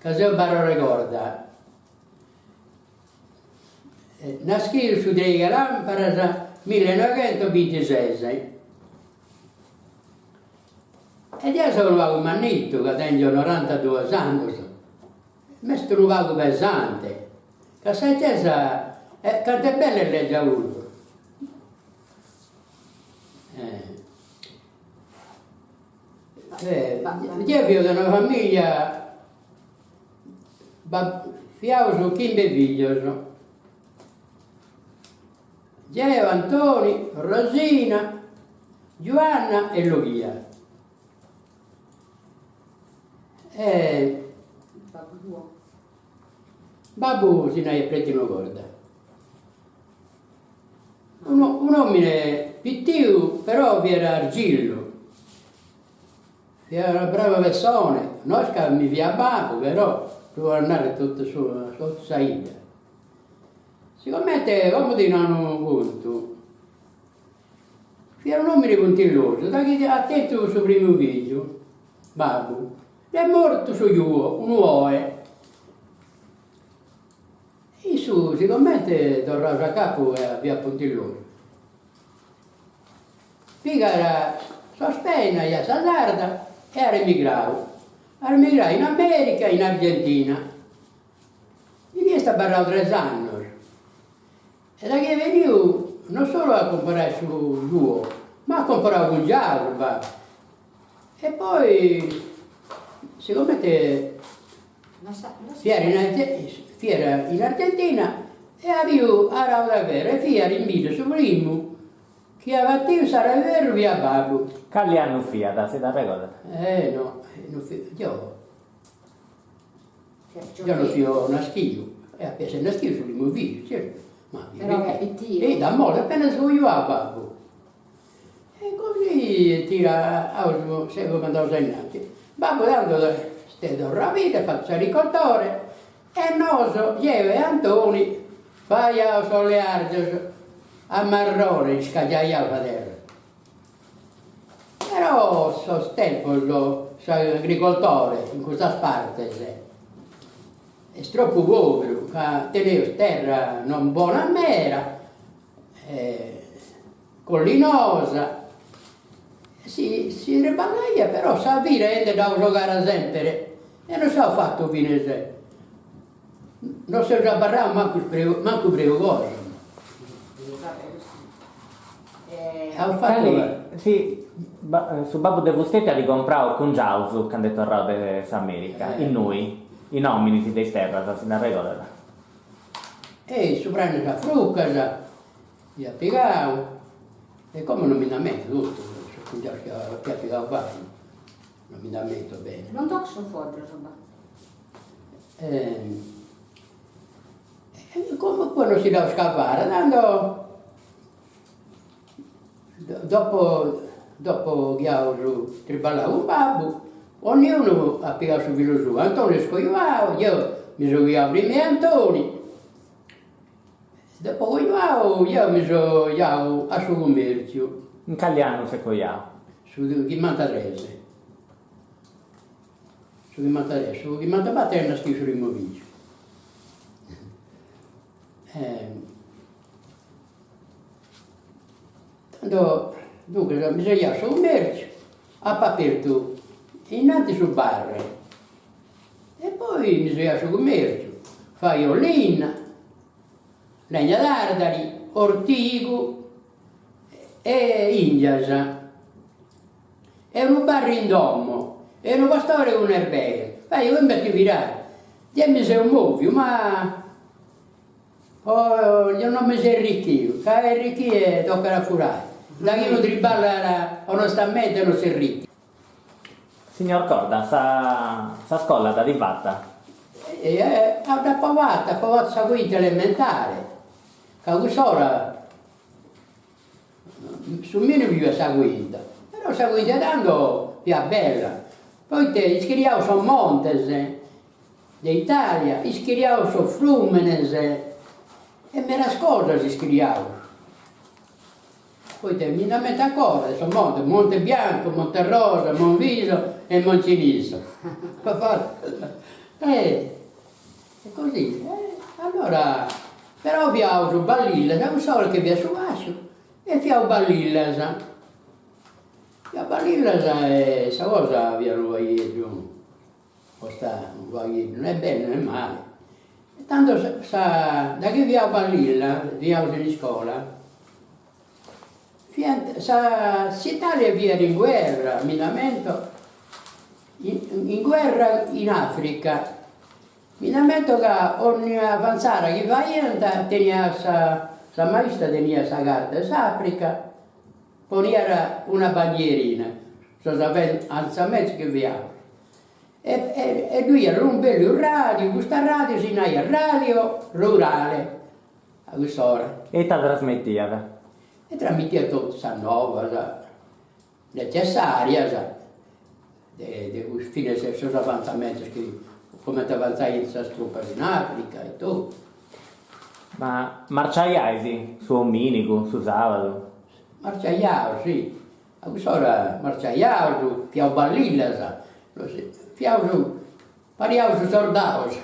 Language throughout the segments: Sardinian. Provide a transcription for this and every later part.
Ca seu Barore Corda. Naschidu su treighi làmparas millenoighentosbintises. E deo seu unu pagu mannitu ca tengio norantaduos annos, m'est unu pagu pesante, ca sa 'etzesa cantu est bella est lègia puru. Deo fio de una familia, fiaus chimbe figios, deo, Antoni, Rosina, Giuanna e Lughia. E babbu si naiat Pretinu Corda. Unu un'omine pitiu però fiat argillu, fiat una brava pessone, no est ca mi fiat babbu però ddu podet narrer totu su totu sa 'idda. Sigomente como ti nau unu contu, fiat un'omine puntillosu, daghi at tentu su primu figiu, babbu, dd'est mortu su giuo, unu 'oe Issu sigomente torraus a capu fiat puntillosu, pigat sos peis naiat sa sarda e at emigrau, at emigrau in America e in Argentina, inie est abarrau tres annos e daghi est beniu non solu at comporau su giuo, ma at comporau cungiaus babbu e poi sigomente Fiat in Argentina e at biu arau de ferru e fiat in bidda su primu chi at batiu s'arau 'e ferru fiat babbu. Cali annu fiat, si dd'arregodat? Eh no, no fio, deo deo no fio naschiu, e ap'a esser naschiu su primu figiu, certu, ma fio pitiu. E dd'at mortu appena s'est cojuau babbu. E così tira aus semus andaus ainnanti. Babbu tando est torrau a bidda, at fatu s'agricoltore e nosu, jeo e Antoni, faiaus sos leargios a marrone, iscagiaiaus sa terra. Però sos tempos s'agricoltore in custas partes est tropu poberu ca teneus terra non bona meda collinosa, si si triballaiat però sa vida 'ende dd'aus 'ogada semper e non s'aus fatu fines, non seus abarraus mancu mancu preugosos. Aus fatu. Si su babbu de fusteti at comprau cungiaus candu est torrau de s'America, innui, is nominis de is terras, si nd'arregodat? E su pranu 'e sas frucas iat pigau e como non mi nd'ammento totu sos cungiados chi at pigau babbu, non mi nd'ammento bene. Non tochis sos fògios ba'. E comunque non si dd'aus cavada, tando dopo dopo chi aus triballau cun babbu, onniunu at pigau su filu suu, Antoni est cojuau, deu mi seu cojuau prima 'e Antoni, dopo cojuau deu mi seu 'iau a su cummerciu. In cali annu s'est cojuau? Su chimbantatres. Su chimbantatres, su chimbantabator est naschiu su primu figiu. Tando, duncas, mi seu 'iau a su cummerciu, apo apertu innanti su bar e poi mi seu 'iau a su cummerciu, faio linna, legna d'ardari, ortigu e 'ingias e unu bar in domo e unu pastore cun erbeghes, faio chimbe atividades, deo mi seu moviu ma Deo non mi seu arrichiu, ca a arrichire tocat a furare, da chi unu triballat onestamente non s'arrichit. Signor Corda, sa sa scola dd'at fata? Dd'apo fata, apo fatu sa cuinta elementare, ca cuss'ora su minimu fiat sa cuinta, però sa cuinta tando fiat bella, poita iscriiaus sos montes de Italia, iscriiaus sos frumenes e medas cosas iscriiaus, poita mi nd'ammento ancora de sos montes, Monte Bianco, Monte Rosa, Monviso e Moncenisio. E così, e allora, però fiaus ballillas, a cuss'ora che fiat su fasciu, e fiaus ballillas, fiaus ballillas e sa cosa fiat unu pagheddu posta unu pagheddu ne bene ne male, e tando sa da chi fiaus ballilla, fiaus in iscola, fiant sa s'Italia fiat in guerra, mi nd'ammento, in guerra in Africa, mi nd'ammento ca 'onnia avanzada chi faiant teniat sa sa maistra teniat sa carta 'e s'Africa, poniat una bandierina, sos avanzamentos chi fiaus e e ddu iat unu bellu radiu, custa radiu si naiat radio rurale a cuss'ora. E ita trasmitiat? E trasmitiat totu sas novas necessarias de de cussu finas sos avanzamentos chi comente avanzaiant sas trupas in Africa e totu. Ma marciaiais su 'ominigu, su sabadu? Marciaiaus, si, a cuss'ora marciaiaus, fiaus ballillas, fiaus, pariaus sordaus,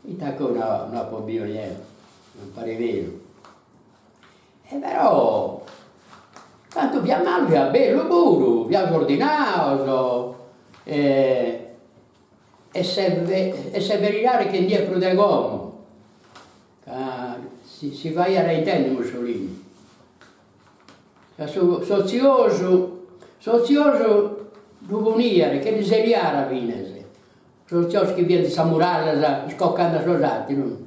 ita ancora no apo biu deu, non parit beru. E però cantu fiat malu fiat bellu puru, fiaus ordinaus e e severidade che nd'iat prus de como, ca si si faiat a intendi Mussolini, ca su s'oziosu s'oziosu ddu poniat, che ddi seriat finas, sos oziosos chi fiant in sas murallas iscocende a sos aterus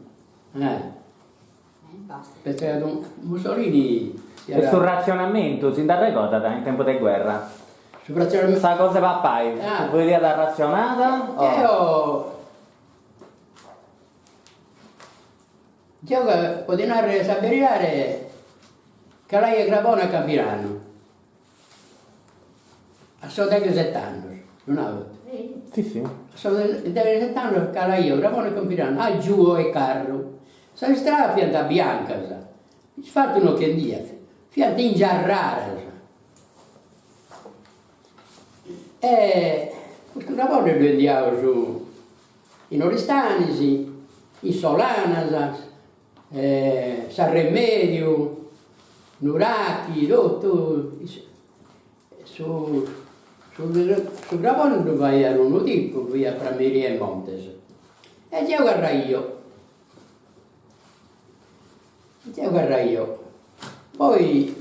Mussolini E su ratzionamentu si nd'arregodat in tempus de guerra? Su ratzionamentu Sa cosa 'e papai si podiat ratzionada o? Deo deo po ti narrer sa beridade calaia crabone a Campidanu A sos degheset'annos, lu nau? Si si. A sos degheset'annos calaio crabone a Campidanu a giuo 'e carru. Sas istradas fiant biancas, isfaltu no che nd'iat, fiant ingiarradas. E custu crabone ddu 'endiaus in Oristanis, in Solanas, S'Arremediu, Nurachi, totu su su crabone ddu faiat unu tipu, fiat prammeria 'e Montes, e deo carraio, deo carraio, poi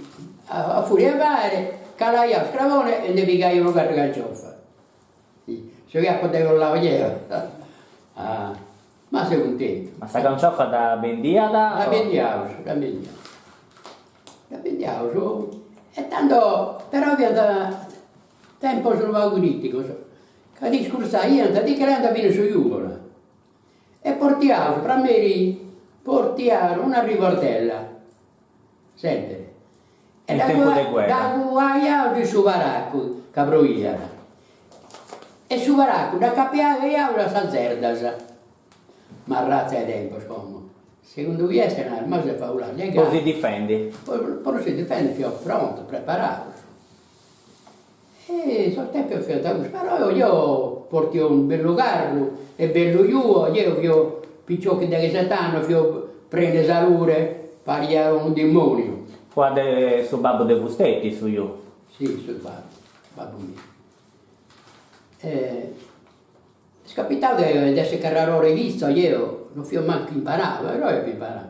a furia 'e fare calaiaus crabone e nde pigaio unu carru 'e canciofa, su chi apo degollau deo Ma seu cuntentu. Ma sa canciofa dda bendiat? Dda bendiaus, dda bendiaus. Dda bendiaus e tando però fiant tempos unu pagu criticos, ca ti iscurtzaiant, ti cheriant finas su jugola. E portiaus, prammeri, portiaus una rigordella, sempri. E in tempus de guerra. Dda cuaiaus in su paracu ca proiat. E su paracu dd'acapiaiaus a sas zerdas. Ma arratza 'e tempos como. Segundu chi est narat, ma ses faulàrgiu. Po si difendi. Po si difendi fiaus prontos, preparaus. E sos tempos fiant cussos, però deo portio unu bellu carru e bellu juo, deo fio picioccu 'e degheset'annos, fio prenu 'e salure, paria unu dimoniu. Fuat de su babbu de fusteti su ju? Si, su babbu, babbu miu. Est capitau de de essi carradore chitzo, deo non fio mancu imparau, però apo imparau,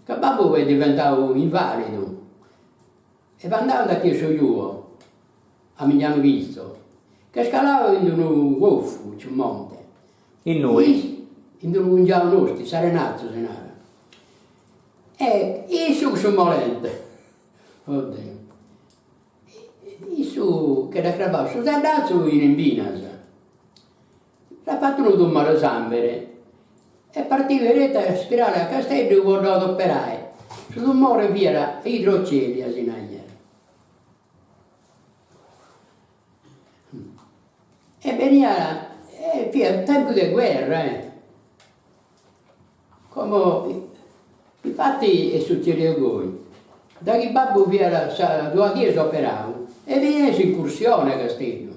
ca babbu est diventau invalidu E andau a 'atire su juo a mengianu chitzo, ch'est calau in unu gofu, in su monte. Innui? In unu cungiau nostru, in s'Arenazzu si narat. E issu cun su molente, oddio, issu che dd'at cravau su seddazzu in imbinas. S'at fatu unu tumore 'e sambene e partiu deretu a ispidale a Casteddu po dd'operai, su tumore fiat idrocelia si naiat. E beniat, e fiat tempus de guerra eh, como infati est sutzediu goi, daghi babbu fiat sa duas dies operau e beniat s'incursione a Casteddu.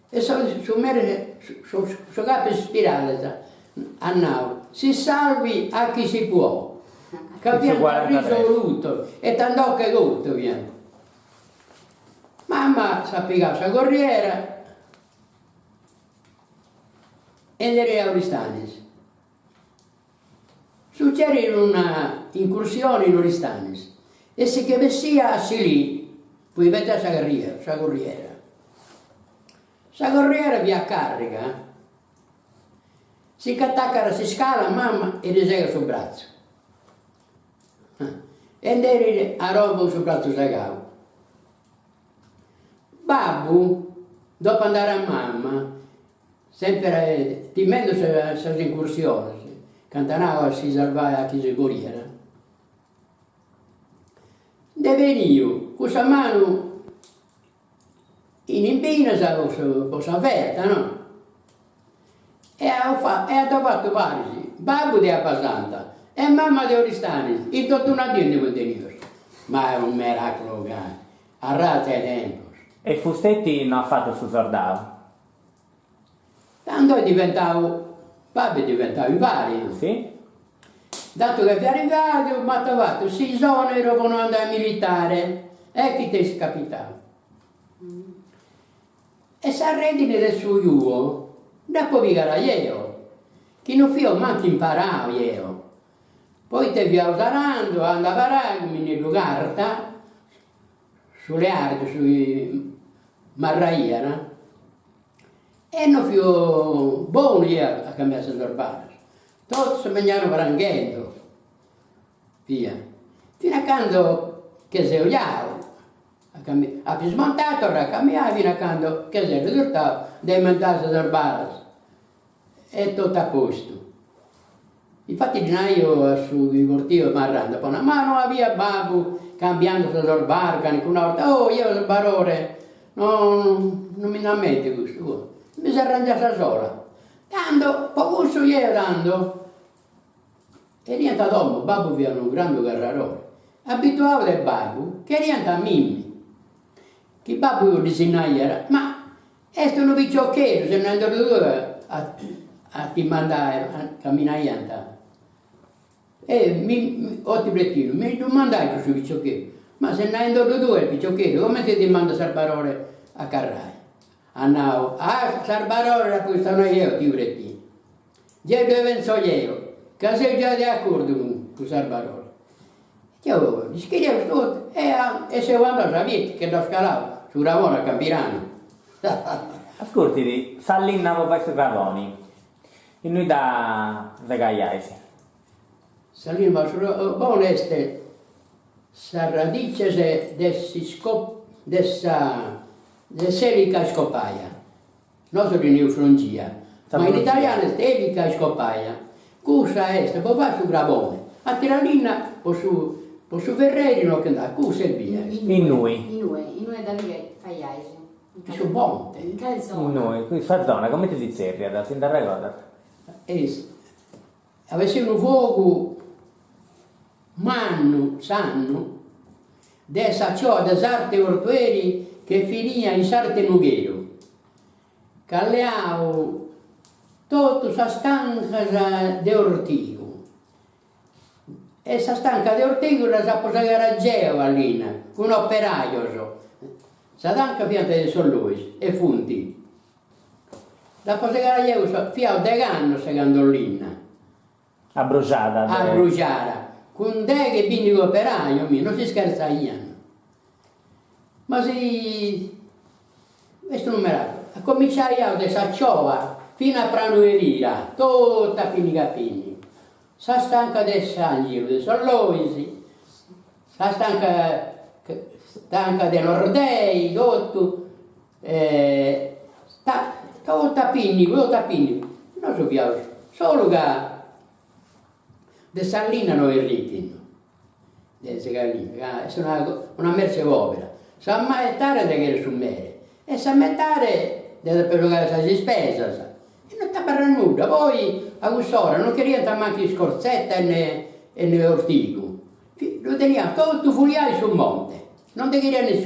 E su mere, su capu 'e is ispidales at nau, si salvi a chi si può, ca fiant risolutos e tando che totu fiant. Mama s'at pigau sa corriera e nd'est a Oristanis. Sucedit una incursione in Oristanis e si che bessia a Silì po ibetai sa carriera, sa corriera. Sa corriera fiat carriga, si ch'atacat a s'iscala mama e ddi segat su bratzu e nd'enit a domo cun su bratzu segau. Babbu, dopo andare a mama, Semper timendo sas incursiones, ca ant nau a si salvai a chi si podiat, nd'est beniu cun sa manu in imbinas po sa ferta no, e at fatu paris babbu de Abbasanta e mama de Oristanis, in totu una dì ndi funt benius, ma est unu miraculu ca arratza 'e tempus. E fusteti no at fatu su sordau? Tando est diventau, babbu est diventau invalidu. Si. Datu ca fiat invalidu m'at fatu s'isonero po no andai a militare, ecco ite est capitau. E s'arredine de su juo dd'apo pigada jeo, chi no fio mancu imparau jeo, poite fiaus arando, andabo a arai cun Minneddu Carta, su leardu su chi marraiat e no fio bonu jeo a cambiare sas orbaras, totu su mengianu pranghendo fia, fino a cando che seo giau a cambiare, apo ismontau, torrau a cambiare fino a cando che seo risurtau de montare sas orbaras e totu a postu. Infatti ddi naio a su chi portio marrando, apo nau, ma no abiat babbu cambiando sas orbaras calicuna 'orta, oh jeo Barore no non mi nd'ammento custu, mi seu arrangià a sa sola. Tando po cussu jeo tando 'eniant a domo, babbu fiat unu grandu carradore, abituau de babbu, cheriant a mimmi, chi babbu ddis naiat, ma Est unu piciocheddu, seu naendoddu tui a ti mandai, caminaiant. E mi, o tiu Pretinu, mi ddu mandai cussu piciocheddu, ma seu naendoddu tui est piciocheddu, comenti ti mandu a Sarbarore a carrai? At nau, a Sarbarore dd'apu chistionai jeo, tiu Pretinu, gei ddoi pentzo jeo, ca seu giai de acordu cun Sarbarore. Deu dd'iscrieus totu e seu andau sa dì che dd'aus calau su craboni a Campidanu. Ascurtit, sa linna po fai su craboni, innui dda segaiais? Sa linna po su craboni est sas radices de de sa de s'elica iscopaia Nosu ddi neus frongia, ma in italianu est elica iscopaia. Cussa est po fai su crabone, atera linna po su po su ferreri no che nd'at, cussa ebbia est. Innui? Inue, inue dda faiais? In su monte. In cale zona? Innui, sa zona, comenti si zerriat, si nd'arregordat? Est, at essi unu fogu mannu s'annu de sa cioa de s'arte Ortueri che finia in s'arte Nughedu, ch'at leau totu sas tancas de ortigu e sas tancas de ortigu ddas apo segadas jeo a linna cun operajos, sa tanca fiant de sos Lois e funt dd'apo segada jeo, fiaus degh'annos segando linna Abruxada. Abruxada, cun deghe bindighi operajos, mi, non s'ischertzaian. Ma si est unu miraculu. A cominciaiaus de sa cioa fina a Pranu 'e Pira, totu a pinnigu a pinnigu. Sas tancas de s'Angelu de sos Lois, sas tancas tanca de Lordei, totu Totu a pinnigu, totu a pinnigu. Nosu fiaus solu ca de sa linna no errichint, de segai linna, ca est una una merce pobera. Sa metade nde cheret su mere e sa metade nde depet pagare sas ispesas e non t'abarrat nudda, poi a cuss'ora non cheriant mancu iscorzetta e ne e ne ortigu, ddu teniant totu fuliau in su monte, non nde cheriat nisciunu.